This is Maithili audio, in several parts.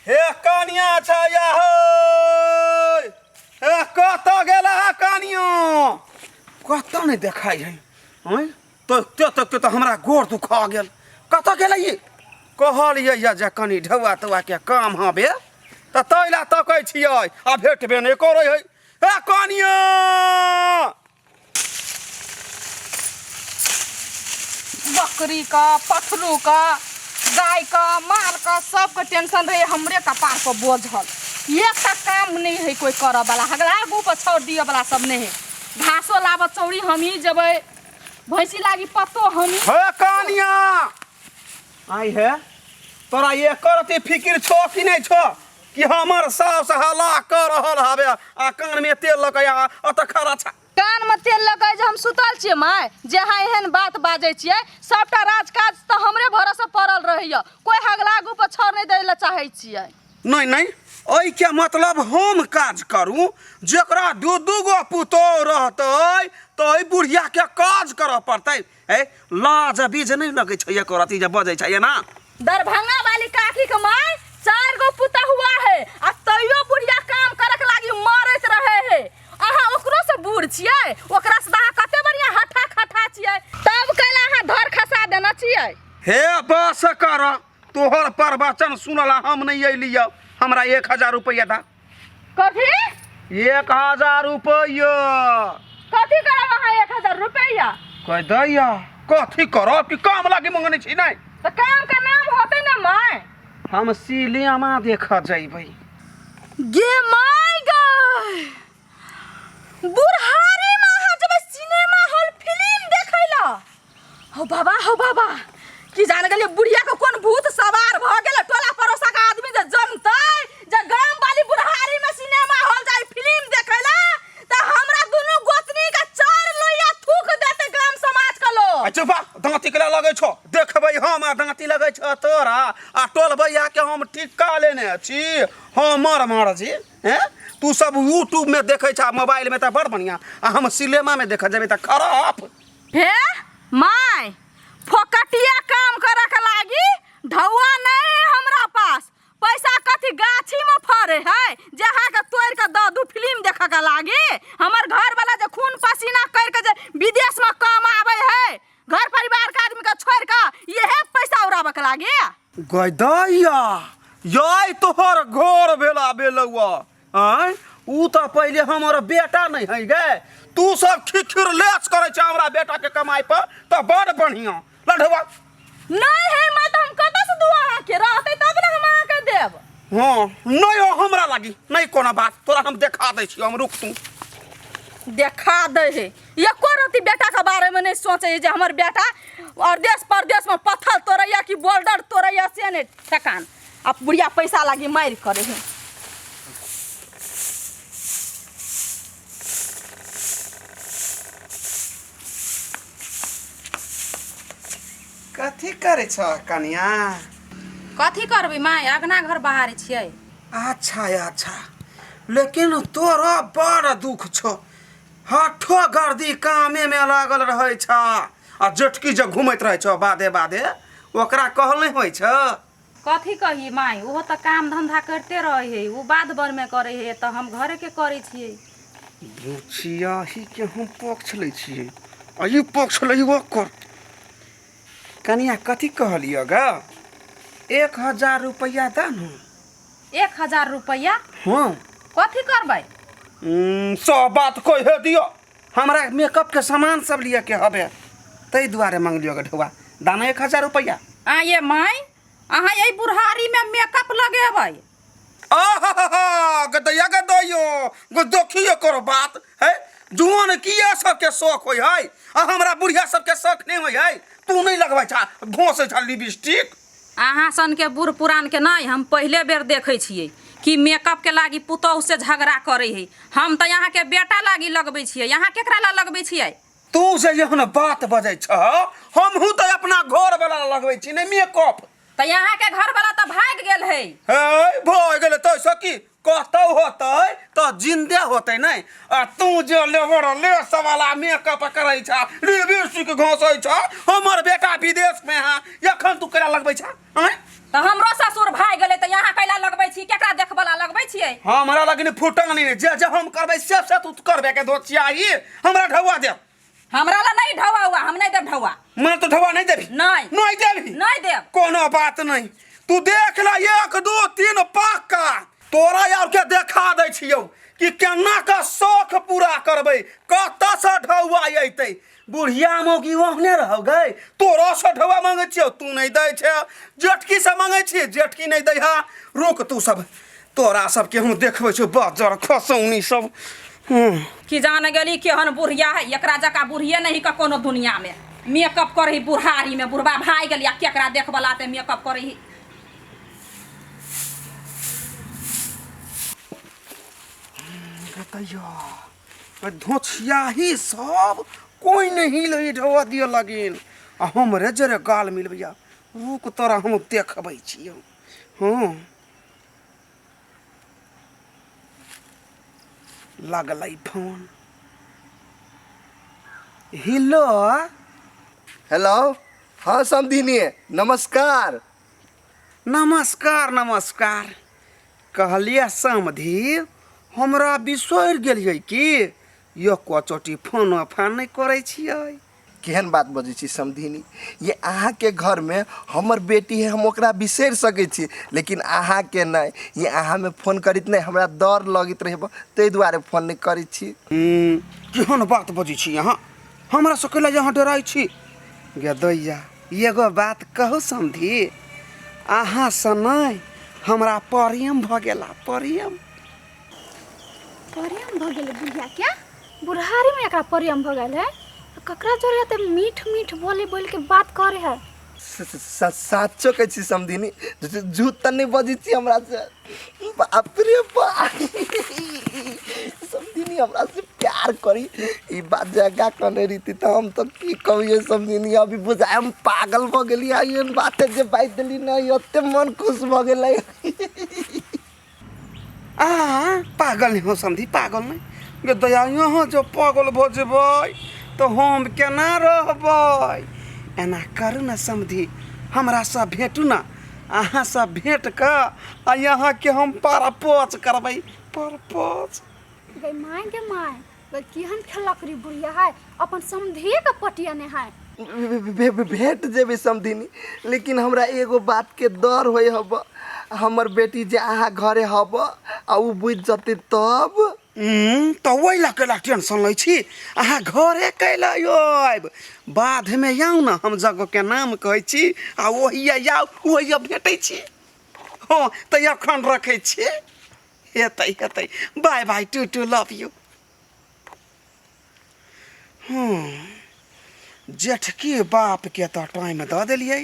हे कनिया छै या हे हे कतऽ गेला हे कनिया कतऽ नहि देखाइ है आँय तकिते तकिते तऽ हमरा गोर दुखा गेल कतऽ गेलै ई कहलियै यऽ जे कनि ढौआ तौआके काम हबे तऽ ताहि लए तकै छियै आ भेटबे नहि करै है हे कनिया बकरी का पथरू का गाय का माल का सबके टेंशन रहे हमरे कपार पर बोझल एकटा काम नहीं है कोई करऽ वाला हगला आगू पर छोड़ दिअ वाला सब नहीं है घासो लाबऽ चौरी हमही जेबै भैंसी लागी पत्तो हमही हे कनिया आई हे तोरा एकर अथी फिकिर छो कि नहि छो कि हमर सास हल्ला कऽ रहल हवे आ कानमे तेल लऽ कऽ आ अतऽ खड़ा छा कानमे तेल लऽ जे हम सुतल छियै माय जे अहाँ एहन बात बाजै छियै सबटा राजकाज तऽ हमरे भरोसे पड़ल रहैया कोइ हगला आगू पर छोड़ नहि दै लए चाहै छियै नहि नहि एहिके मतलब हम काज करू जकरा दू दू गो पुतोह रहतै तऽ एहि बुढ़ियाके काज करऽ पड़तै ए लाज बीज नहि लगै छै एको रति जे बजै छै एना दरभंगा वाली काकी के माय चार गो पुतहुआ है आ तैयो बुढ़िया काम करक लागी मरैत रहे है अहाँ ओकरो से बूढ़ छियै ओकरा से तऽ अहाँ कते बढ़िया हठा खठा छियै तब कैला अहाँ धर खसा देने छियै हे बस कर तोहर प्रवचन सुनला हम नहि अयलियै हमरा 1000 रुपैआ दा कथी 1000 रुपैआ कथी करब अहाँ 1000 रुपैआ कह दैया कथी करब कि काम लागी मंगने छी नहि तऽ काम के नाम होतै ने माय हम सिनेमा देखऽ जैबै गे माय गय बुढ़ारी में अहाँ जेबै सिनेमा हॉल फिल्म देखै ला हो बाबा हो बाबा की जान गेलियै बुढ़िया के कोन भूत सवार भऽ गेलै टोला पड़ोसा के आदमी जे जनतै जे गाम वाली बुढ़ारी में सिनेमा हॉल जाय फिल्म देखै ला तऽ हमरा दुनू गोतनी के चार लोहिया थूक देतै गाम समाज के लोग आ चुपा दाँती केला लगै छौ देखबै हम आ दाँती लगै छौ तोरा आ टोलबैया के हम टिक्का लेने छी हमर मर्जी हैं तू सब यूट्यूब में देखै छ मोबाइल में तऽ बड़ बढ़िया आ हम सिनेमा में देखऽ जेबै तऽ खराब हे माय फोकटिया काम करे के लागी ढौआ नहीं है हमरा पास पैसा कथी गाछी में फरे है जे अहाँ के तोड़ के दऽ दू फिल्म देखे के लागी हमर घर वाला जे खून पसीना कर के जे विदेश में काम आवे है घर परिवार के आदमी के छोड़ के यहे पैसा उड़ावे के लागी गदैया याय तोहर घर भेला बेलौआ आँय ऊ तऽ पहिले हमर बेटा नहि है गे तू सब खिखिर लेस करै छ हमरा बेटा के कमाई पर तऽ बड़ बढ़िया लढवा नहीं है मैं तो हम कतऽ से दू अहाँके रहतै तब ने हम अहाँके देब हँ नहि हो हमरा लागी नहि कोनो बात तोरा हम देखा दै छियौ हम रुक तू देखा दै है एको रति बेटा के बारे में नहीं सोचे है जे हमर बेटा और देश परदेश में पत्थर तोड़ैया कि बोल्डर तोड़ैया से नहीं ठेकान आ बुढ़िया पैसा लागी मारि करे है कथी करै छ कनिया कथी करबै माय अगना घर बहारै छियै अच्छा अच्छा लेकिन तोरा बड़ दुख छौ हठो गर्दी कामे में लागल रहै छ आ जेठकी जे घुमैत रहै छ बाधे बाधे ओकरा कहल नहि होइ छ कथी कही माय ओहो तऽ काम धंधा करिते रहै है ओ बाध बनमे करै है तऽ हम घरेके करै छियै बुचियाही के हम पक्ष लै छियै आ ई पक्ष लै ओकर कनिया कथी कहलियै ग 1000 रुपैआ दे ने 1000 रुपैआ हँ कथी करबै सब बात कहे दियौ हमरा मेकअप के सामान सब लिए के हबे ताहि दुआरे मंगलियो गे ढौआ दाना 1000 रुपैआ आ ये माय अहाँ एहि बुढ़ारीमे मेकअप लगेबै आहा गदैया गदैयो गो देखियो करो बात है जुआन किया सबके शौक होइ है आ हमरा बुढ़िया सबके शौक नहीं होइ है तू नहीं लगबै छा घोसै छा लिपस्टिक अहाँ सनके बूढ़ पुरानके नहि हम पहिले बेर देखै छियै कि मेकअपके लागी पुतोहु से झगड़ा करै है हम तऽ अहाँके बेटा लागी लगबै छियै अहाँ केकरा ला लगबै छियै तू से एहन बात बजै छह हमहूँ तऽ अपना घर वाला लगबै छी नहि मेकअप तऽ अहाँके घरवाला तऽ भागि गेल है हे भऽ गेलै तऽ की कतौ होतै तऽ जिन्दे होतै नहि आ तू जे लेबर लेस वाला मेकअप करै छ लिपस्टिक घोसै छ हमर बेटा विदेश में है एखन तू केना लगबै छ आँय तऽ हमरो ससुर भागि गेलै तऽ अहाँ कैला लगबै छी हमरा लगिन फुटानी नहि जे जे हम करबै से से तू करबे के दोचियाही हमरा ढौआ दे हमरा ला नहीं ढौआ हुआ हम नहीं देब ढौआ मैं तो ढौआ नहीं देबी नहीं। नहीं देबी नहीं देब। कोनो बात नहीं तू देख ले एक दू तीन पक्का तोरा यार के देखा दै छियौ कि केना का शौक पूरा करबै कतऽ से ढौआ अयतै बुढ़िया मौगी ओहने रहौ गै तोरा से ढौआ मांगै छियौ तू नहि दै छै जेठकी से मांगै छियै जेठकी नहि दै हा रुक तू सब तोरा सबके हम देखबै छियौ बजर खसौनी सब हूँ कि जान गेली केहन बुढ़िया है एकरा जकाँ बुढ़िए नहीं का कोनो दुनिया में मेकअप करही बुढ़ारी में बुढ़बा भाई गेल या केकरा देखबला ते मेकअप करही तैया धोछियाही सब कोई नहीं लई ढवा दिए लगिन आ हमरे जरे गाल मिलबैया रुक तोरा हम देखबै छियौ हँ लगलै फोन हेलो हेलो हाँ समधिनी नमस्कार नमस्कार नमस्कार कहलियै समधि हमरा बिसरि गेलियै की एको चोटी फोनो फान नहि करै छियै केहन बात बजै छी समधिनी ये अहाँके घरमे हमर बेटी है हम ओकरा बिसरि सकै छी लेकिन अहाँके नहि ये अहाँमे फोन करैत नहि हमरा डर लगैत रहै ताहि दुआरे फोन नहि करै छी केहन बात बजै छी अहाँ हमरा सबके लए अहाँ डराइ छी गे दैया एगो बात कहू समधि अहाँसँ नहि हमरा प्रेम भऽ गेला प्रेम प्रेम भऽ गेलै बुढ़िया क्या बुढ़ारीमे एकरा प्रेम भऽ गेल है ककरा जोरे एते मीठ मीठ बोली बोल के बात करे है साचो कहै छी समधिनी झूठ तऽ नहि बजै छी हमरा से बाप रे बाप समधिनी हमरा से प्यार करी ई बात जगह कहने रही तऽ हम तऽ की कहियै समधिनी अभी बुझाय हम पागल भऽ गेलियै एहन बात जे बाजि देली नहि ओते मन खुश भऽ गेलै आ पागल नहीं हो समझी पागल नहीं गे दया यहाँ जो पागल भऽ जेबै तऽ हम केना रहबै एना करू ने समझी हमरा से भेटू ने अहाँ से भेट कऽ आ यहाँके हम परपोच करबै परपोच गई माय गे माय गई केहन खेलकरी बुढ़िया है अपन समधिए के पटियने है भेट जेबै समधिनी लेकिन हमरा एगो बातके डर होइ हब हमर बेटी जे अहाँ घरे हब आ उ बुझि जतै तब तऽ ओहि लए कैला टेंशन लै छी अहाँ घरे कैला आयब बाधमे आउ ने हम जगहके नाम कहै छी आ ओहिया आउ ओहिया भेटै छी हँ तऽ एखन रखै छी हेतै हेतै bye bye to to love you हँ जेठकी बापके तऽ टाइम दऽ देलियै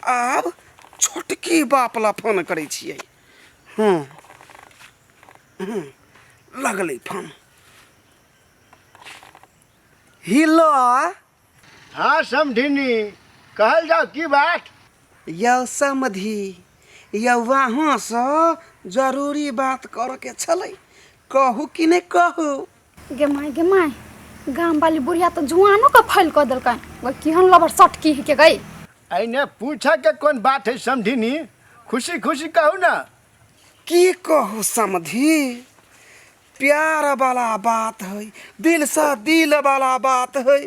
आब छोटकी बाप लए फोन करै छियै हँ हँ लगलै फोन हेलो हाँ समधिनी कहल जाओ की बात यौ समधि यौ अहाँसँ जरूरी बात करऽके छलै कहू कि नहि कहू गे माय गे माय गाम वाली बुढ़िया तो जुआनो के फैल कऽ देलकै गई केहन लबर सटकी के गई एने पूछे के कोन बात है समधिनी खुशी खुशी कहू ना की कहू समधि प्यार वाला बात है दिल से दिल वाला बात है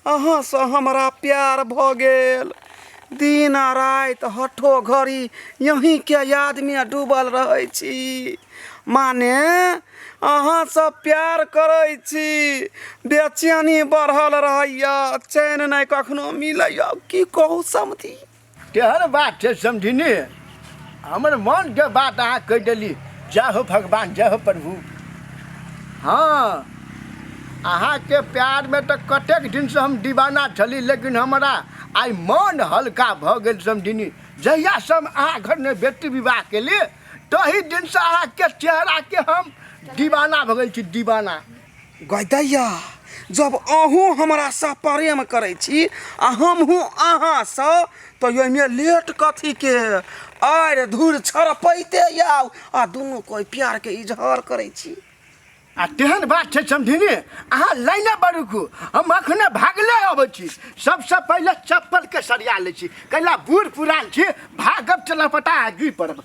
अहाँसँ हमरा प्यार भऽ गेल दिन आ राति हठो घड़ी यहीँके यादमे डूबल रहै छी माने अहाँसँ प्यार करै छी बेचैनी बढ़ल रहैए चैन नहि कखनो मिलैए की कहू समधि तेहन बात छै समधिनी हमर मनके बात अहाँ कहि देली जय हो भगवान जय हो प्रभु हँ अहाँके प्यारमे तऽ कतेक दिनसँ हम दीवाना छली लेकिन हमरा आइ मन हल्का भऽ गेल समधिनी जहियासँ हम अहाँ घरमे बेटी विवाह केली तही दिनसँ अहाँके चेहराके हम दीवाना भऽ गेल छी दीवाना गै दैया जब अहूँ हमरासँ प्रेम करै छी आ हमहूँ अहाँसँ तऽ ओहिमे लेट कथीके आरि धूर छड़पैते आउ आ दुनू कोइ प्यारके इजहार करै छी आ तेहन बात छै समधिनी अहाँ लाइने पर रुकू हम अखने भागले अबै छी सबसँ पहिले चप्पलके सरिया लै छी कैला बूढ़ पुरान छी भागब चलपटा गिर पड़ब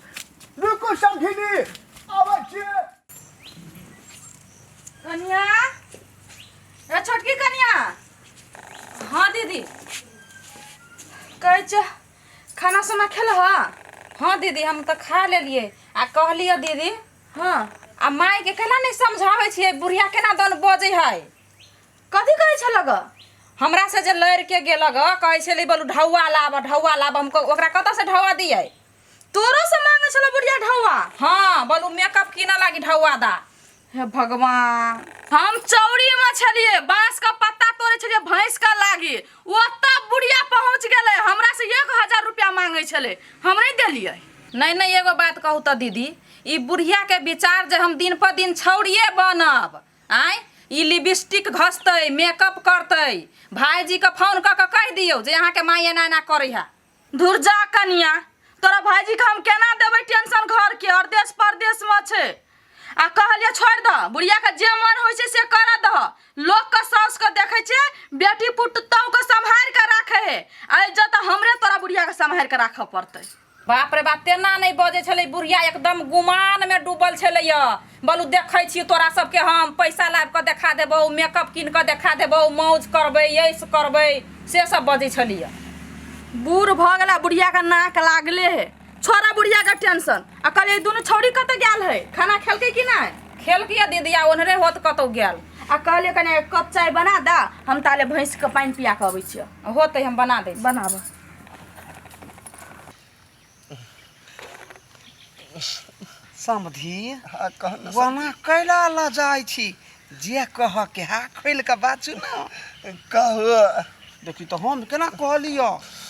रुकू समधिनी अबै छी कनिया, ए छोटकी कनिया। हाँ दीदी। कहै छै खाना सोना खेलह? हाँ दीदी, हम तऽ खा लेलियै। आ कहलियै दीदी, हाँ। आ मायके केना नहि समझाबै छियै, बुढ़िया केना दन बजै है। कथी कहै छल ग? हमरा से जे लड़ि के गेलक, कहै छलै बोलू ढौआ लाब, ढौआ लाब। हम ओकरा कतऽ से ढौआ दियै? तोरो से मांगे छल बुढ़िया ढौआ? हाँ, बोलू मेकअप कीनऽ लागी ढौआ दा। हे भगवान, हम चौरी में छलिए, बांस का पत्ता तोड़े छलिए भैंस का लागी, ओतऽ बुढ़िया पहुंच गेलै, हमरा से 1000 रुपया मांगे छलै, हम नहीं देलिए। नहीं नहीं, एगो बात कहू तऽ दीदी, ई बुढ़िया के विचार जे हम दिन पर दिन छौड़िए बनब, आँय ई लिपस्टिक घसतै, मेकअप करतै। भाईजी के फोन कऽ के कहि दियौ जे अहाँके माय एना एना करै है। धुर जा कनिया, तोरा भाईजी के हम केना देबै टेंशन घर के, और देश परदेश में छै। आ कहलिए छोड़ दह, बुढ़िया के जे मन होइ छै से करऽ दह। लोक के साउस के देखै छै बेटी पुतहु के सम्हारि के राखे है, आ इज्जत हमरे तोरा बुढ़िया के सम्हारि के राखऽ पड़तै। बाप रे बाप, तेना नहि बजै छलै बुढ़िया, एकदम गुमान में डूबल छलैया। बोलू देखै छी तोरा सबके हम पैसा लाबि कऽ देखा देबौ, मेकअप कीन कऽ देखा देबौ, मौज करबै, ऐश करबै, से सब बजै छलैया। बूढ़ भऽ गेला बुढ़िया के नाक लागले है, छोड़ा बुढ़िया के टेंशन। आ कहलिए दुनू छौड़ी कतऽ गेल है, खाना खेलकै कि नहि? खेलकै दीदी, आ ओन्हरे होत कतौ गेल। आ कहलिए कने एक कप चाय बना दा, हम ताले भैंस के पानि पिया के अबै छियै। होतै, हम बना दै छी। बनाबऽ। समधी। हाँ, कह न। वना कैला ल जाइ छी, जे कह के हा खोलि के बाजू न। कहू। देखी तऽ हम केना कहलियौ,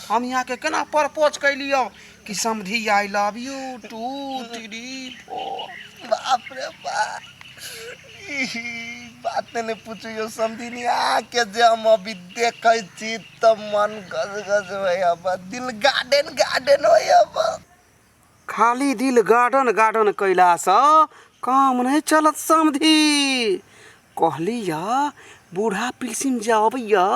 हम यहाँके केना प्रपोज कैलियौ कि समधी I love you 2 3 4। बाप रे बाप, ई बात नहि पूछू यौ समधिनी, अहाँके जे हम अभी देखै छी तऽ मन गजगज होइ अब, दिल गार्डन गार्डन होइ अब। खाली दिल गार्डन गार्डन कैलासँ काम नहि चलत समधी। कहली या बूढ़ा पिलसिम जे अबैया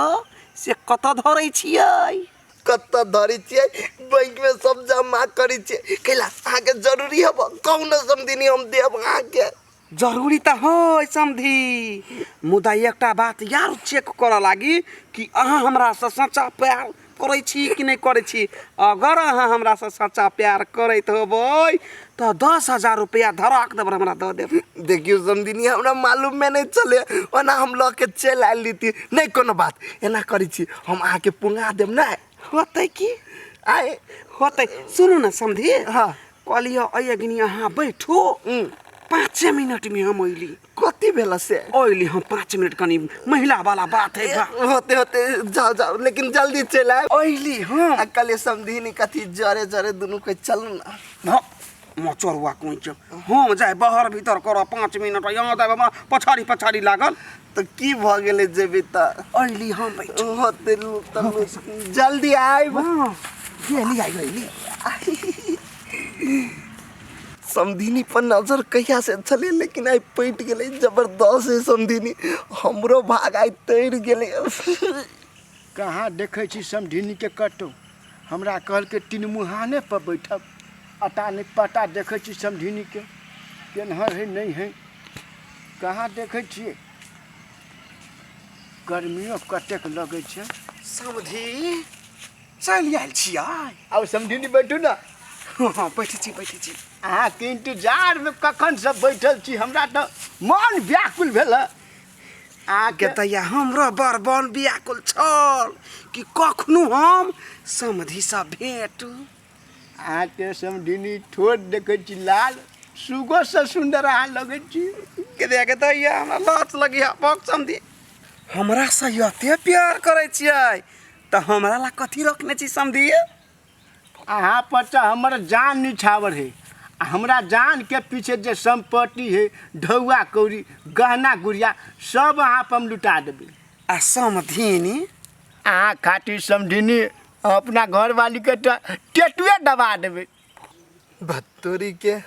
से कतऽ धरै छियै? कतऽ धरै छियै? बैंकमे सब जमा करै छियै। कैला, अहाँके जरूरी हब? कहू ने समधिनी, हम देब अहाँके। जरूरी तऽ है समधी, मुदा एकटा बात यार चेक करऽ लागी कि अहाँ हमरासँ सच्चा प्यार करै छी कि नहि करै छी। अगर अहाँ हमरासँ सच्चा प्यार करैत होबै तऽ 10,000 रुपैआ धराक देब हमरा दऽ देब। देखियौ समधिनी, हमरा मालूमे नहि चले, ओना हम लऽ के चलि आयल रहिती। नहि कोनो बात, एना करै छी, हम अहाँके पुंगा देब ने। होतै की? आय। होतै। सुनू ने समधी। हाँ। कहलियै अगिनी अहाँ बैठू, 5 मिनटमे हम अयली। कथी भेल से? अयली हम 5 मिनट, कनी महिला वाला बात है बा। होते होते, जाओ जाओ, लेकिन जल्दी चलि आयब। अयली हम। आ कहलियै समधिनी, कथी जरे जरे दुनू कोइ चलू ने। हँ, मचरुआ कोइ हम जाय बाहर भीतर करऽ 5 मिनट, यहाँ जाय हमरा पछाड़ी पछाड़ी लागल। तऽ की भऽ गेलै जेबै तऽ? अयली हम, बैठू। होते तऽ जल्दी आयब। हँ, गेली, आइ अयली। समधिनी पर नजर कहिया से छलै, लेकिन आइ पटि गेलै। जबरदस्त है समधिनी, हमरो भाग आइ तैर गेलै। कहाँ देखै छी समधिनीके कतहु? हमरा कहलकै तीन मुहाने पर बैठब, अता नहि पता। देखै छी समधिनीके केन्हर है नहि है, कहाँ देखै छियै? गर्मियो कतेक लगै छै। समधी, चलि आयल छियै? आउ समधिनी, बैठू ने। हँ, बैठै छी, बैठै छी। अहाँके इंतजारमे कखनसँ बैठल छी, हमरा तऽ मन व्याकुल भेल हँ अहाँके। के तैया हमरो बड़ बन व्याकुल छल कि कखनो हम समधीसँ भेट। अहाँके समधिनी ठोर देखै छी लाल, सुगोसँ सुन्दर अहाँ लगै छी। के देख दैया, हमरा लाज लगैया बक। समधी, हमरासँ एते प्यार करै छियै तऽ हमरा ला कथी रखने छी समधी? अहाँ पर तऽ हमर जान निछावर है, आ हमरा जानके पीछे जे सम्पत्ति है, ढौआ कौड़ी गहना गुड़िया सब अहाँ पर हम लुटा देबै। आ समधिनी? अहाँ खातिर समधिनी अपना घरवालीके तऽ टेटुए दबा देबै। भत्तोरी के,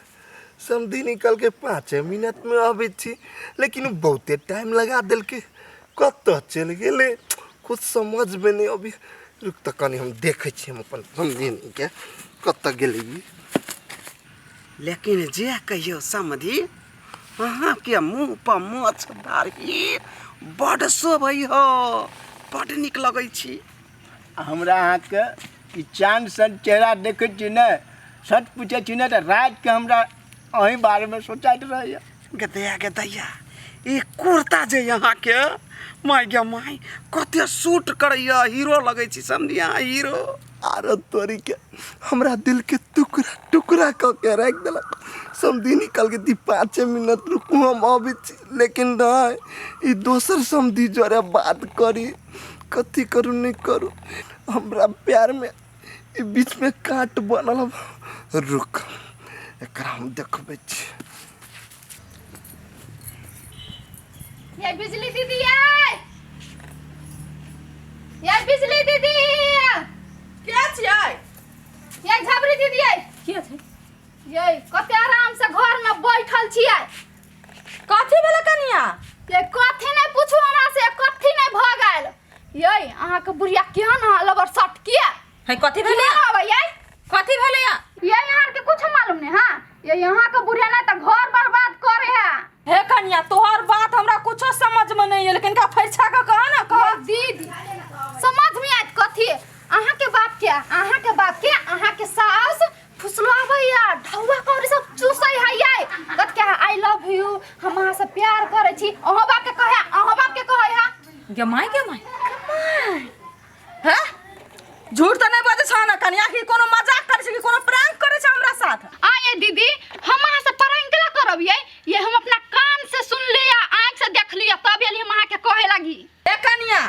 समधी निकल के 5 मिनटमे अबै छी, लेकिन बहुते टाइम लगा देलकै। कतऽ चलि गेलै, कुछ समझमे नहि अबै। रुक तऽ कनि हम देखै छी हम अपन समधिनीके, कतऽ गेलै ई। लेकिन जे कहियौ समधी, अहाँके मुँह पर मोछ दाढ़ी बड्ड शोभै हो, बड्ड नीक लगै छी। हमरा अहाँके ई चाँद सन चेहरा देखै छी ने, सच पूछै छी ने तऽ रातिके हमरा अहीं बारेमे सोचैत रहैए। गे दैया, गे दैया, ई कुर्ता जे अहाँके, माय गे माय, कते सूट करैया, हीरो लगै छी समझी अहाँ, हीरो। आरो तोरी के हमरा दिल के टुकड़ा टुकड़ा कऽ के राखि देलक। समधिनी कहलकै दी 5 मिनट रुकू हम अबै छी, लेकिन नहि, ई दोसर समधि जोरे बात करी। कथी करू नहि करू, हमरा प्यार में ई बीच में काट बनल हब। रुक, एकरा हम देखबै छी। ये बिजली दीदी आय, ये बिजली दीदी। के छियै? ये झबरी दीदी आय। के छै? ये कते आराम से घर में बैठल छियै। कथी भेलै कनिया? ये कथी नहीं पूछू हमरा से, कथी नहीं भ गेल। ये अहाँ के बुढ़िया केहन अहाँ लबर सट किया है? कथी भेलै? केहन आबै ये? कथी भेलै? ये यहाँ के कुछ मालूम नहीं। हाँ, ये यहाँ के बुढ़िया नहीं तो घर बर्बाद करे है। हे कनिया, तोहर बात हमरा कुछो समझ में नहीं है, लेकिन का फरिछा के कह ना, कह। ये दीदी समझ में आयत कथी? अहाँ के बाप के, अहाँ के बाप के, अहाँ के सास फुसलाबैया, ढौआ कौड़ी सब चूसै है। ये कत के I love you, हम अहाँ से प्यार करै छी। अहाँ बाप के कहे, अहाँ बाप के कहे है। गे माय, गे माय। हैं, झूठ तऽ नहि बजै छह ना कनिया? कि कोनो मजाक करै छै, कि कोनो प्रैंक करै छै हमरा साथ? आ ये दीदी, हम अहाँ से प्रैंक ला करब? ये हम अपना कान से सुन लिया, आँख से देख लिया, तब एली हम अहाँ के कहे लगी। ए कनिया,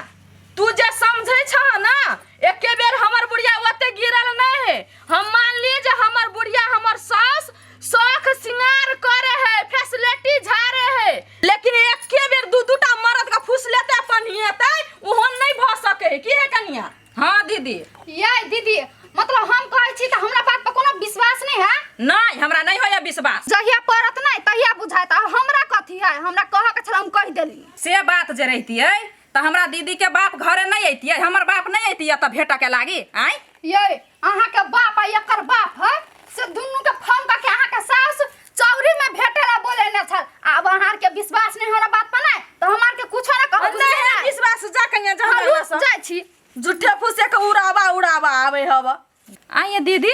तू जे समझै छह ना, एके बेर हमर बुढ़िया ओते गिरल नहीं है। हम मान ली जे हमर बुढ़िया, हमर सास शौख सिंगार करे है, फैसिलिटी झारे है, लेकिन एके बेर दू दूटा मर्द के फूस लेते पनिएते, ओहन नहीं भऽ सके है। की है कनिया? हाँ दीदी। ये दीदी, मतलब हम कहै छी तऽ हमरा बात पर कोनो विश्वास नहीं है? नहीं, हमरा नहीं होया विश्वास। जहिया पड़त नहीं तहिया बुझायत। आ हमरा कथी है, हमरा कहऽ के छल हम कहि देली। से बात जे रहितियै तऽ हमरा दीदी के बाप घरे नहीं अइतियै, हमर बाप नहीं अइतियै तऽ भेटऽ के लागी आँय? ये अहाँ के बाप आ एकर बाप है से दुनू के फोन करके अहाँ के सास चौरी में भेटे ला बोले न छल। आब अहाँ के विश्वास नहीं हमरा बात पर नहीं तो हम के कुछो ना कहब। नहीं है विश्वास, जा कनिया, जा। हम हमरा रुक से। जाइ छी। झूठे फूसे के उड़ावा उड़ावा आवे हव। आँय ये दीदी,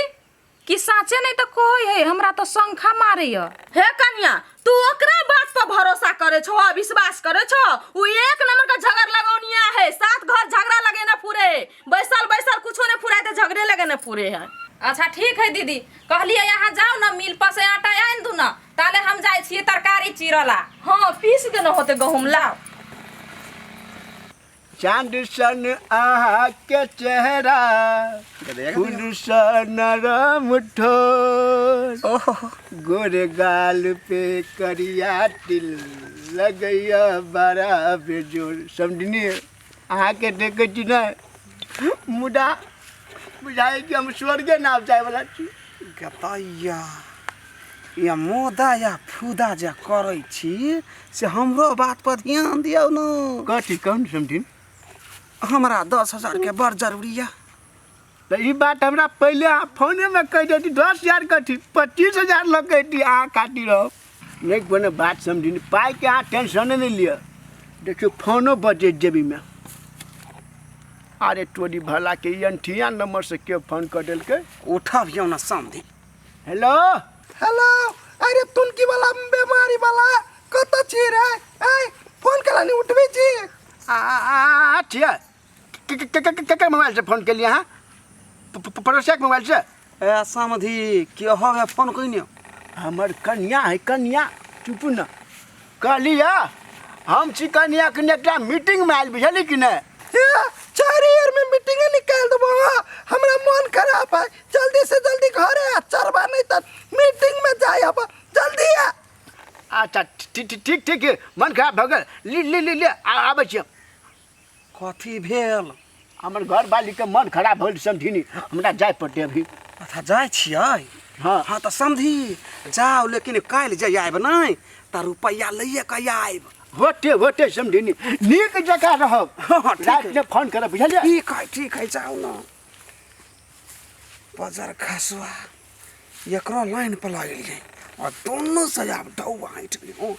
कि साँचे नहीं तऽ कहै है, हमरा तऽ शंखा मारैया। हे कनिया, तू ओकरा बात पर भरोसा करे छो आ विश्वास करे छो? उ एक नंबर का झगड़ लगौनिया है, सात घर झगड़ा लगेना फुरे, बैसल बैसल कुछो नहीं फुराए तऽ झगड़े लगेना फुरे है। अच्छा ठीक है दीदी, कहलियै अहाँ जाउ ने मिल पर से आटा आनि दू ने, ताले हम जाइ छियै तरकारी चीरऽ ला। हाँ, पीस देना होते गहूम, लाओ। चांद सन अहाँ के चेहरा, फूल सन नरम ठोर, ओहो, गोरे गाल पे करिया तिल लगैया बड़ा बेजोर। समझनी, अहाँके देखै छी ने, मुदा बुझाइ कि हम स्वर्गे नाम जायवला छी। गतैया, या मोदा या फूदा जे करै छी से हमरो बात पर ध्यान दियौ न। कथी कहू ने समझिन। हमरा 10,000 के बड़ जरूरी यऽ। तऽ ई बात हमरा पहिले अहाँ फोनेमे कहि देती, 10,000 कथी, 25,000 लऽ के अयती अहाँ खातिर रहब। नहि कोनो बात समझिन, पाइके अहाँ टेंशने नहि लिअ। देखियौ, फोनो बजै जेबीमे। अरे तोरी भला के, ई अनठिया नंबर से केओ फोन कऽ देलकै। उठबियौ न समधी। हेलो। हेलो, अरे तुनकी वाला बेमारी वाला, कतऽ छी रे? ए फोन केला नहीं उठबै छी। आ आ आ छियै केकर मोबाइल से फोन केलियै अहाँ? पड़ोसियाके मोबाइल से? ए समधी, के हवे फोन कइने? हमर कन्या है, कन्या। चुपू न। कहलियै हम छी कन्या के एकटा मीटिंगमे आयल, बुझलियै कि नहि? हे, 4 ईयर में मीटिंग निकाल देबो। हाँ, हमरा मन खराब है, जल्दी से जल्दी घरे आ चरबा, नहीं तो मीटिंग में जाए, अब जल्दी आ। अच्छा ठीक ठीक ठीक ठीक, मन खराब भऽ गेल। ली ली ली ली, आबै छी हम। कथी भेल? हमर घर वालीके मन खराब भऽ गेल समधिनी, हमरा जाय पड़तै अभी। अच्छा, जाइ छियै? हाँ। हाँ तऽ समधी जाउ, लेकिन काल्हि जे आयब नहि तऽ रुपैआ लैए कऽ आयब। होते होते समधिनी, नीक जकाँ रहब। हाँ, ठीक है। रातिमे फोन करब, बुझलियै? ठीक है, ठीक है, जाउ न। बजर खसुआ, एकरो लाइन पर लगलियै। और दोनों से आब ढौआ ऐठ गेलै।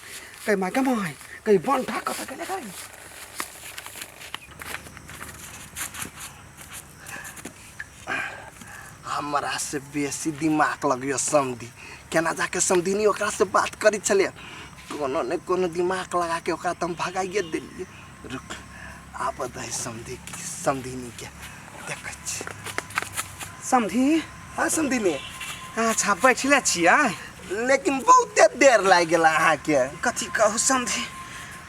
कहीं माय कमाय कहीं बंठा कतऽ गेलै गई? हमरा से बेसी दिमाग लगियो समधी, केना जाके समधिनी ओकरा से बात करै छलै। कोनो ने कोनो दिमाग लगा के ओकरा तऽ हम भगाइए देलियै। रुक, आब दही समधी समधिनी के देखै छी। समधी? हाँ समधिनी। अच्छा बैठले छियै? लेकिन बहुते देर लागि गेल अहाँके। कथी कहू समधी,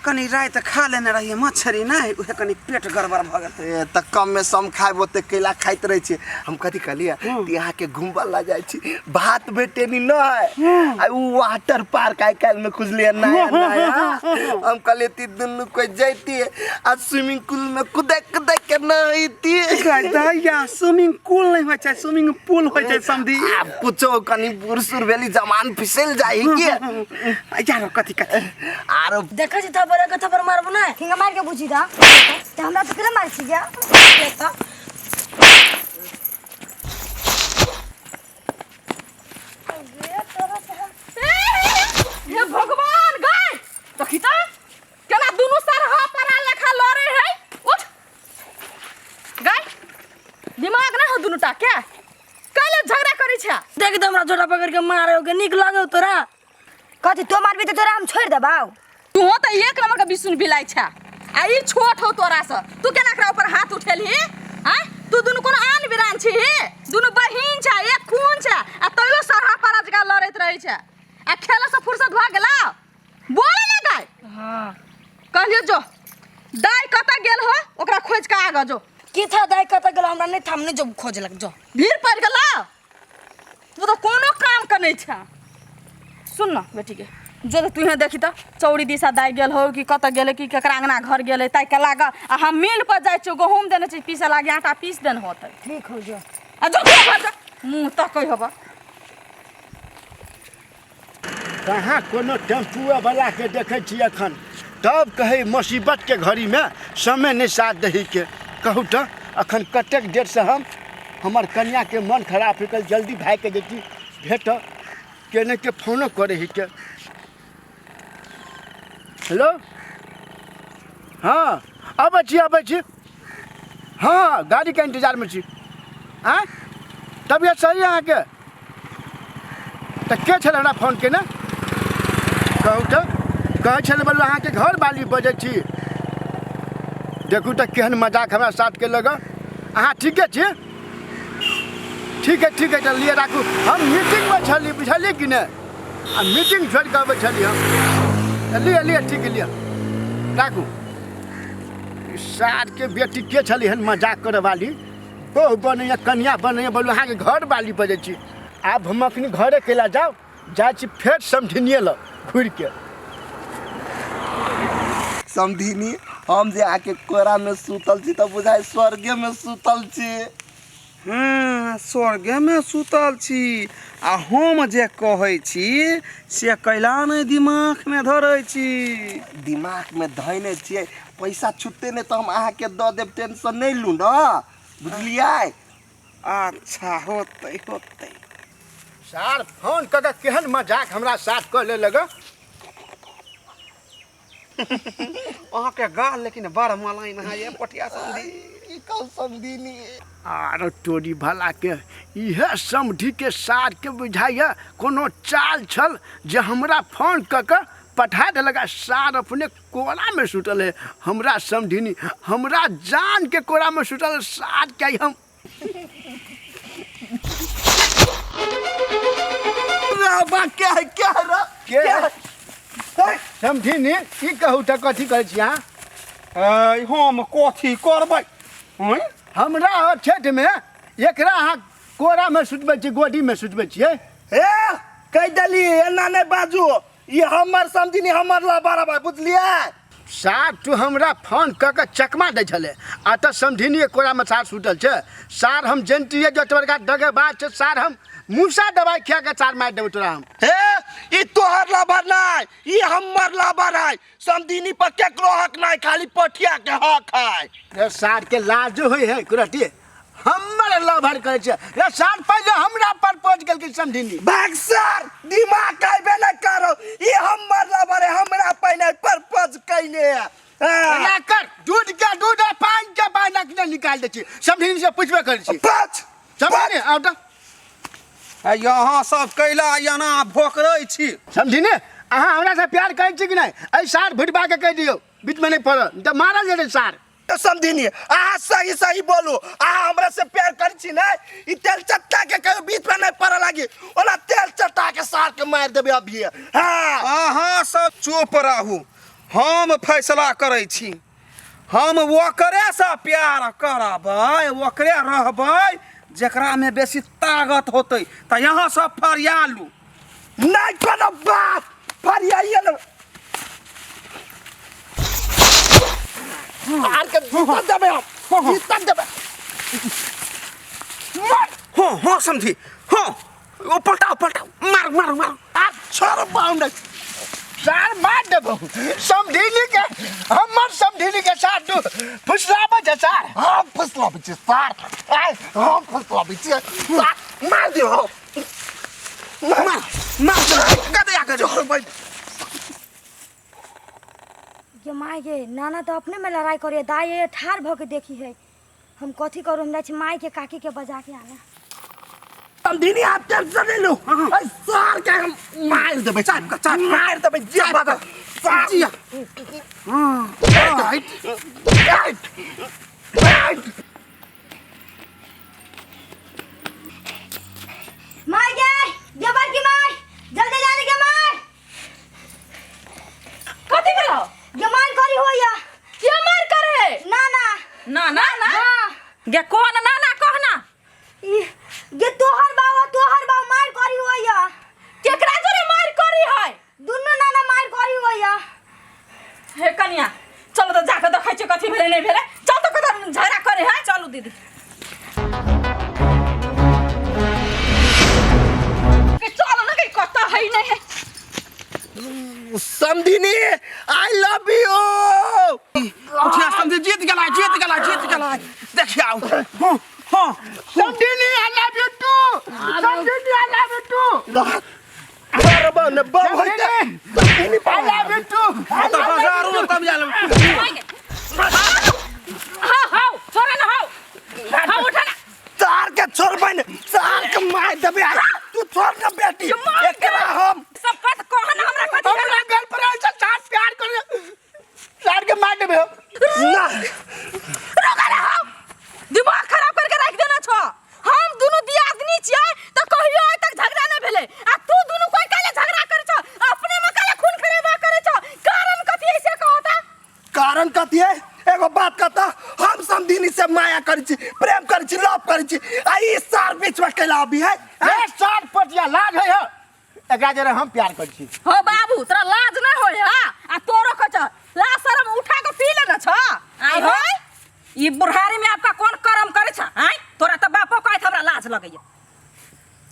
कनी राति खा लेने रहियै मछरी नहि, उहे कनी पेट गड़बड़ भऽ गेल। ए तऽ कम में सम खायब ओते कैला खाइत रहै छी। हम कथी कहलियै कि अहाँके घुमबऽ लऽ जाइ छी, भात भेटेनी नहि, आ उ वाटर पार्क आइ काल्हि में खुजलियै नया नया। हम कहलियै ती दुनू कोइ जैतियै आ स्विमिंग पूल में कुदै कुदै के नहैतियै। दैया स्विमिंग पूल नहि होइ छै, स्विमिंग पूल होइ छै समधी। आब कुछो कनी बूढ़ सूढ़ भेली जमान फिसल जाइ के। यार कथी कथी आरो देखै छी थप्पड़ के थप्पड़ मारबो ना। हिंगा मार के बुझी दा त हमरा तो केना मार छी जा। हे भगवान गाय देखी त केना दुनू सरहा परा लेखा लड़े है। उठ गाय, दिमाग ना हो दुनू टा के, काले झगड़ा करै छै। देख त हमरा झोटा पकड़ के मारे के नीक लागे तोरा। कथी तो मारबी त तोरा हम छोड़ देबाउ। तू त एक नंबर के बिसुन बिलाई छै आ ई छोट हो तोरा से, तू केना एकरा ऊपर हाथ उठेलही? आय तू दुनू कोनो आन बिरान छी? दुनू बहिन छै, एक खून छै आ तैयो सरहा पारा जकाँ लड़ैत रहै छै। आ खेले से फुर्सत भऽ गेला? बोले ना गाय। हां कहलियो जो दाई कतऽ गेल हो ओकरा खोज के आगा जो। की था दाई कतऽ गेल हमरा नहीं था, हम नहीं जो खोजलक जो। भीड़ पड़ गेला, तू तो कोनो काम के नहीं छा। सुन न बेटी के, जो तू यहाँ देखी त चौरी दिशा दाई गेल हो कि कतऽ गेलै कि केकरा अंगना घर गेलै ताहि के लाग। आ हम मिल पर जाइ छियौ, गहूँम देने छी पीसे लागे, आटा पीस देने होतै। ठीक हो जो। आ जो तू घर जा, मुँह तकै होबऽ। कहाँ कोनो टेम्पुआ वाला के देखै छी अखन, तब कहै मुसीबत के घड़ी में समय नहीं साथ दही के। कहू तऽ अखन कतेक देर से हम हमर कन्या के मन खराब हो गेल, जल्दी भाई के जैती भेट के ने के फोनो करे ही के। हेलो, हाँ अबै छी अबै छी, हाँ गाड़ी के इंतजार में छी। आँय तबियत सही है अहाँके? तऽ के छल हमरा फोन केने? कहू तऽ, कहै छलै बोलू अहाँके घर बाली बजै छी। देखू तऽ केहन मजाक हमरा साथ केलक। अहाँ ठीके छी? ठीक है ठीक है, चल लिए राखू। हम मीटिंगमे छली बुझलियै कि नहि, आ मीटिंग छोड़ि कऽ अबै छली हम। लिअ लिअ ठीक है, लिअ राखू। सारके बेटी के छली हन मजाक करऽ वाली? बहु बनैया कन्या बनैया, बोलू अहाँके घर वाली बजै छी। आब हम अखनी घरे केला जाउ, जाइ छी फेर समधिनिए लग घुरिके। समधिनी, हम जे अहाँके कोरामे सुतल छी तऽ बुझाइ स्वर्गेमे सुतल छी। हँ स्वर्गेमे सुतल छी, आ हम जे कहै छी से कैला नहि दिमागमे धरै छी? दिमागमे धैने छियै, पैसा छुटते नहि तऽ हम अहाँके दऽ देब, टेंशन नहि लू ने, बुझलियै? अच्छा होतै होतै। सार फोन कऽ के केहन मजाक हमरा साथ कऽ लेलक। अहाँके गाल लेकिन बड़ मलाइन है ये पटिया समधी। की कहू समधिनी? आरो तोरी भला के इहे समधी के सार के बुझाइए कोनो चाल छल जे हमरा फोन कऽ के पठा देलक। आ सार अपने कोरा में सुतल है, हमरा समधिनी हमरा जान के कोरा में सुतल है, सार के हम बाबा क्या है क्या है रे? के समधिनी की कहू तऽ कथी कहै छी अहाँ? ऐ, हम कथी करबै? हँ? हमरा ठेठमे एकरा अहाँ कोरामे सुतबै छी, गोदीमे सुतबै छियै। ए कहि देली एना नहि बाजू, ई हमर समधिनी हमर ला बराबर, बुझलियै? सार तू हमरा फोन कऽ के चकमा दै छलै, आ तऽ समधिनी कोरामे सार सुतल छै। सार हम जनितियै जे बड़का दगेबाज छै, सार हम मूसा दवाइ खिया के सार मारि देबै तोरा हम। हे ई तोहर लबर नहि, ई हमर लबर है। समधिनी पर केकरो हक नहीं, खाली पठिया के हक है। रे सार के लाज होइ है कुरटी, हमर लभर करै छै रे साल पहिले हमरा प्रपोज केलकै समधिनी। भाग सर, दिमाग खाइबे न करो, ई हमर लवर है, हमरा पहिने प्रपोज कैने है। हाँ। एना कर, दूध के दूध आ पानि के पानि अखने निकालि दै छी, समधिनी से पुछबे करै छी। पाँच समधिनी आउ तऽ। आ यहाँ सब कैला एना भोकरै छी। समधिनी अहाँ हमरा से प्यार करै छी कि नहि? एहि सार भुटबा के कहि दियौ बीचमे नहि पड़ल, नहि तऽ मारल जेतै सार। तो समधिनी अहाँ सही सही बोलू, अहाँ हमरा से प्यार करै छी ने? ई तेल चट्टा के कहियो बीच में नहीं पड़े लागी, ओना तेल चट्टा के सार के मार देबे अभी। हाँ। अहाँ सब चुप रहू, हम फैसला करै छी। हम ओकरे से प्यार करबै, ओकरे रहबै जेकरा में बेसी ताकत होतै। तऽ यहाँ सब फरियालू। नहीं कोनो बात, फरियाइए न आर के जीत देबे, हम जीत देबे। हाँ हाँ समझी, हाँ ओ पलटाओ पलटाओ, मार मार मार। आ छोड़ बाउंड सार मार देबो समधिनी के, हमर समधिनी के साथ तू फुसलाबै छै सार। हम फुसलाबै छी सार, आय हम फुसलाबै छी सार, मार दियो। मार मार गदया के छोड़ भाई। गे माय गे, नाना तो अपने में लड़ाई करे, दाई ये ठार भ के देखी है। हम कथी करू, हम जाइ छी माय के काकी के बजा के आना। समधिनी आप टेंशन नहीं लो, अरे सार के हम मार देबे, चाप के चाप मार देबे जे बात सार। जिया। Right right right. My गे, गे बड़की माय, जल्दी जा गे माय। कथी भेलौ? गे मार करी होया। के मार करे? ना ना। ना ना ना। गे कोन ना ना कहना? ई गे तोहर बाबा, तोहर बाबा मार करी होया। केकरा जोरे मार करी है? दुनू नाना मार करी होया। हे कनिया चलो तो जाके देखै छियै कथी भेलै नहि भेलै, चल तो कतऽ झगड़ा करे है। चलू दीदी। के चलो ना, के कतऽ है नहि है। समधिनी I love you. उठिया समझी, जीत गेला जीत गेला जीत गेला, देखिया। हाँ हाँ समधिनी I love you two, समधिनी I love you to. बरबर ने बम होइते समधिनी I love you to. तऽ बाजारू तब जाल। हाँ हाँ छोड़ ना, हाँ हाँ उठा ना। सार के छोड़बै ने, सार के मार देबे आइ। तू छोड़ ना बेटी, एकरा हम सब कत कहना हमरा कथी हमरा गल पर आयल छै सार प्यार करे, सार के मार देबे हम। ना रोका ना, हो दिमाग खराब करके रख देना छो। हम दुनू दियादनी छियै त कहियो आइ तक झगड़ा नहि भेलै, आ तू दुनू कोई काले झगड़ा करै छो, अपने में काले खून खराबा करै छो। कारण कथी है से कहता? कारण कथी है? एगो बात कहता, हम समधिनी से माया करै छी, प्रेम करै छी, लव करै छी, आ ई सार बीच में कैला अभी है? ए सार पटिया लाज है हो, एकरा जरे हम प्यार करै छी। हो बाबू तोरा लाज नहि होय है? आ तोरो कह छ लाज शरम उठा के पी लेने छ। आइ हो ई बुढ़ारी में आपका कोन कर्म करे छ? आइ तोरा त बापो कहत हमरा लाज लगैया।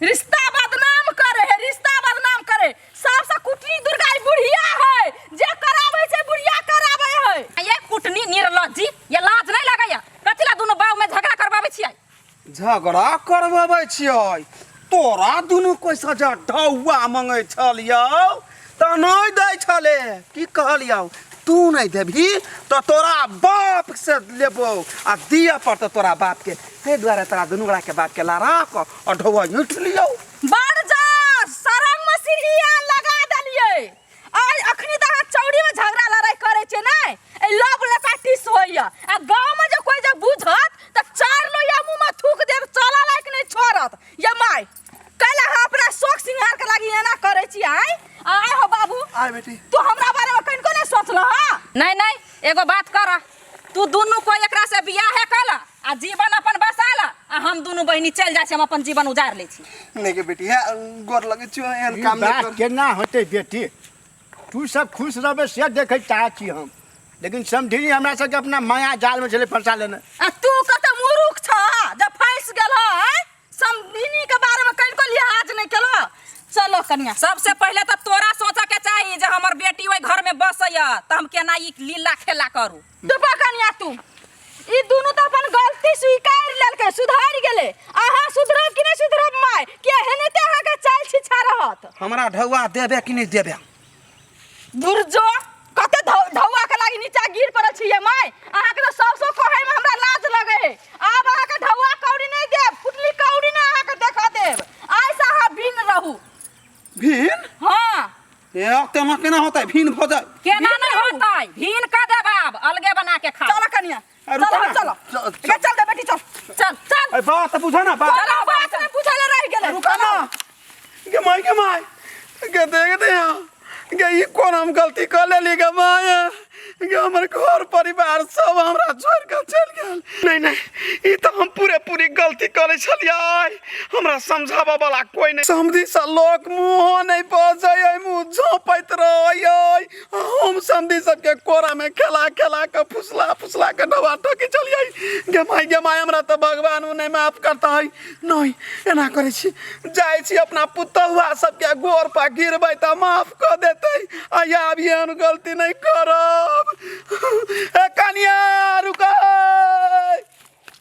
रिश्ता बदनाम करे है, रिश्ता बदनाम करे। सबसे कुटनी दुर्गा ई बुढ़िया है, जे कराबै छै बुढ़िया कराबै है। ये कुटनी निर्लज्जी, ये लाज नहीं लगैया? कथी ला दुनू बाप में झगड़ा करबाबै छियै? झगड़ा करबाबै छियै तोरा दुनू कोइ सजा ढौआ मंगै छलियौ तऽ नहि दै छलै। की कहलियौ, तू नहि देबही तऽ तोरा बाप से लेबौ आ दिअ पड़तौ तोरा बाप के, ताहि दुआरे तोरा दुनू गोड़ा के बाप के लड़ा कऽ आ ढौआ ऐंठ लियौ। बड़ जा सरंग में सीढ़िया लगा देलियै। आइ अखनी तऽ अहाँ चौड़ी में झगड़ा लड़ाई करै छियै नै, ए लव लता टीस होइया। आ गाँव में जे कोइ जे बुझत तऽ चार लोहिया मुँह में थूक देब, चलऽ लायक नहि छोड़त। ये माय कैला अहाँ अपना शौक सिंगार के लागी एना करै छी? आइ आइ हो बाबू, आइ बेटी, तू हमरा बारे में कनिको नहि सोचलह? हँ नहीं नहीं एगो बात कर, तू दुनू कोई एकरा से बियाह कल आ जीवन अपन बसा ल, आ हम दुनू बहिनी चलि जाइ छी, हम अपन जीवन उजार लै छी। नहीं के बेटी, है गोर लगे छियो, एहन ई काम नहीं बात कर। केना होतै बेटी? तू सब खुश रहबे से देखै चाहै छी हम, लेकिन समधिनी हमरा सबके अपना माया जाल में छलै फंसा लेने। आ तू कते मूर्ख छ जब फंस गेल है, समधिनी के बारे में कनिको लिहाज नहीं केलो। चलो कनिया, सबसे पहले तो तोरा सोचे के चाही जे हमर बेटी ओहि घर में बसैया त हम केना ई लीला खेला करू। चुप कनिया, तू ई दुनू त अपन गलती स्वीकार लेलकै, सुधार हमरा ढौआ देबे कि नहि देबे? दुर्जो कते ढौआ के लागी नीचा गिर पड़ल छियै माय। अहाँके तऽ सौ सौ कहै में हमरा लाज लगे है। आब अहाँके ढौआ कौड़ी नहीं देब, फुटली कौड़ी नहीं अहाँके देखा देब। आइ से अहाँ भिन्न रहू। भिन्न? हाँ। ए तेना केना होतै भिन्न भऽ जाय? केना नहीं होतै, भिन्न कऽ देब, आब अलगे बना के खाओ। चल कनिया, अरे चल रुको ना। चल चल, ए, चल दे बेटी, चल चल चल। अरे बात बुझ ना, बात चल, बात नहीं बुझल रह गेलै। रुका ना गे माय, गे माय गे, देख दे यहाँ गे, ई कोन हम गलती कर लेली गे माय गे? हमर घर परिवार सब हमरा छोड़ के चल गेल। नहीं नहीं, ई तो हम पूरे पूरी गलती करे छलियै, हमरा समझाबऽ वाला कोई नहीं। समझी से लोक मुँहो नहीं बजै, मुँह झोपैत रहै। हम समधी सबके कोरा में खेला खेला के फुसला फुसला के डबा ठकी चलियै। गे माय, गे माय, हमरा तऽ भगवान नहि माफ करतै। नहीं, एना करै छी, जाइ छी अपना पुतहुआ सबके गोर पर गिरबै तऽ माफ कऽ देतै, आ आब एहन गलती नहि करब।